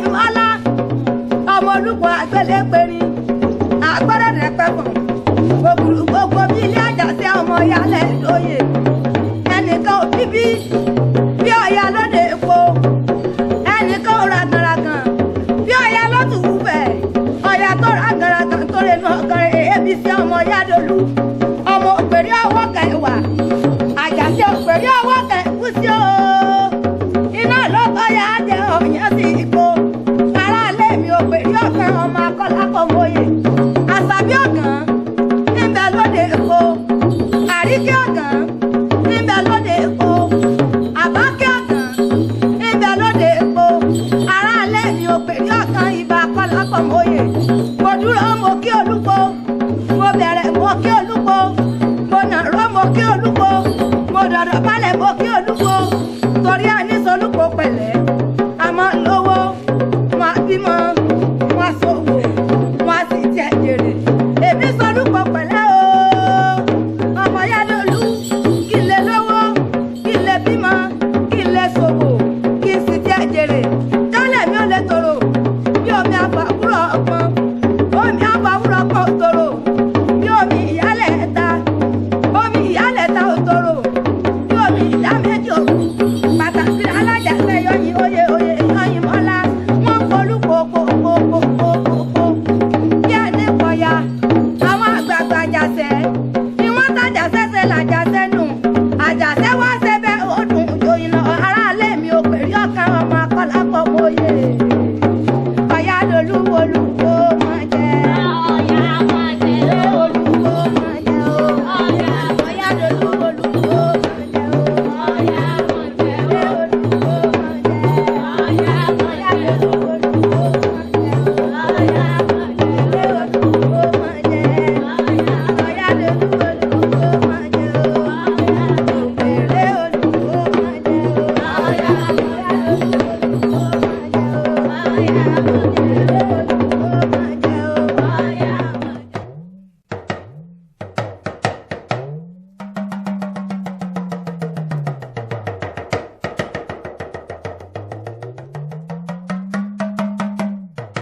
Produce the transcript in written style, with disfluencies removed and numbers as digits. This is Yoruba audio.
Yọ̀yìn Mọ́lá ọmọ olùkọ́ àgbélépẹ̀rin àgbọ̀dọ̀ rẹ̀ pẹ̀fọ̀n gbogbo gbogbo bí ilé àjàṣe ọmọ yálẹ̀ lóye ẹnìkan ò bíbí bí ọ̀yà lóde èkó ẹnìkan ò ragànragàn bí ọ̀yà lọ́tùwúfẹ̀ ọ̀yà tó ragànragàn tó lè nu ọ̀gàn èébí sí ọmọ yádolú ọmọ òpèrè ọwọ́ kẹwàá àjàṣe òpèrè ọwọ́ kẹkú sí o iná lọ́tọ̀ yá jẹ ọ̀yàn sí ipò aráalé mi òpèrè ọ̀kan ọmọ akọ́lápọ̀ mọ́yè àṣàbí ọ̀gàn níbẹ̀ lóde èkó àríkẹ́ ọ̀gàn níbẹ̀ lóde èkó àbákẹ́ ọ̀gàn níbẹ̀ lóde èkó aráalé mi òpèrè ọ̀kan ibà akọ́lápọ̀ mọ́yè mo dúró mo kí olúpo mo bẹ̀rẹ̀ mo kí olúpo mo nàró mo kí olúpo mo dọ̀dọ̀ balẹ̀ mo kí olúpo torí àníṣolúpo pẹ̀lẹ́ àmọ́ lówó wọn bímọ wọn ṣòwò wọn sì jẹ jèrè èmi ṣolúpo pẹ̀lẹ́ o ọmọ Yádolú kí n lè lówó kí n lè bímọ kí n lè ṣòwò kí n sì jẹ jèrè jálẹ̀ mi ò lè tòrò bí omi àfàwúrọ̀ ọpọ́n omi àfàwúrọ̀ ọpọ́n ò tòrò bí omi ìyálẹ̀ ẹ̀ta omi ìyálẹ̀ ẹ̀ta ò tòrò bí omi ìdá méjì òkú pàtàkì alájàṣe yọyin oyè oyè yọyin mọ́lá wọ́n ń polú kókókókókókó bí ẹni kọ̀ya àwọn àgbààgbà àjàṣe ni wọ́n tàjàṣe ṣe làjàṣe nù àjàṣe wá ṣe bẹ́ẹ̀ ó dùn jòyìn lọ aráalé mi ò pèrè ọ̀kan ọmọ akọ́lápọ̀ mọ́yè Ọ̀yádolú olùkó máa jẹ Ọ̀yá máa jẹ o. Olùkó máa jẹ o Ọ̀yádolú olùkó máa jẹ o Ọ̀yá máa jẹ o. Olùkó máa jẹ Ọ̀yá máa jẹ o. Ọ̀yádolú olùkó máa jẹ o. Ọ̀yá máa jẹ o. Olùkó máa jẹ Ọ̀yádolú olùkó máa jẹ o òpèrè olùkó máa jẹ o Ọ̀yádolú olùkó máa jẹ o.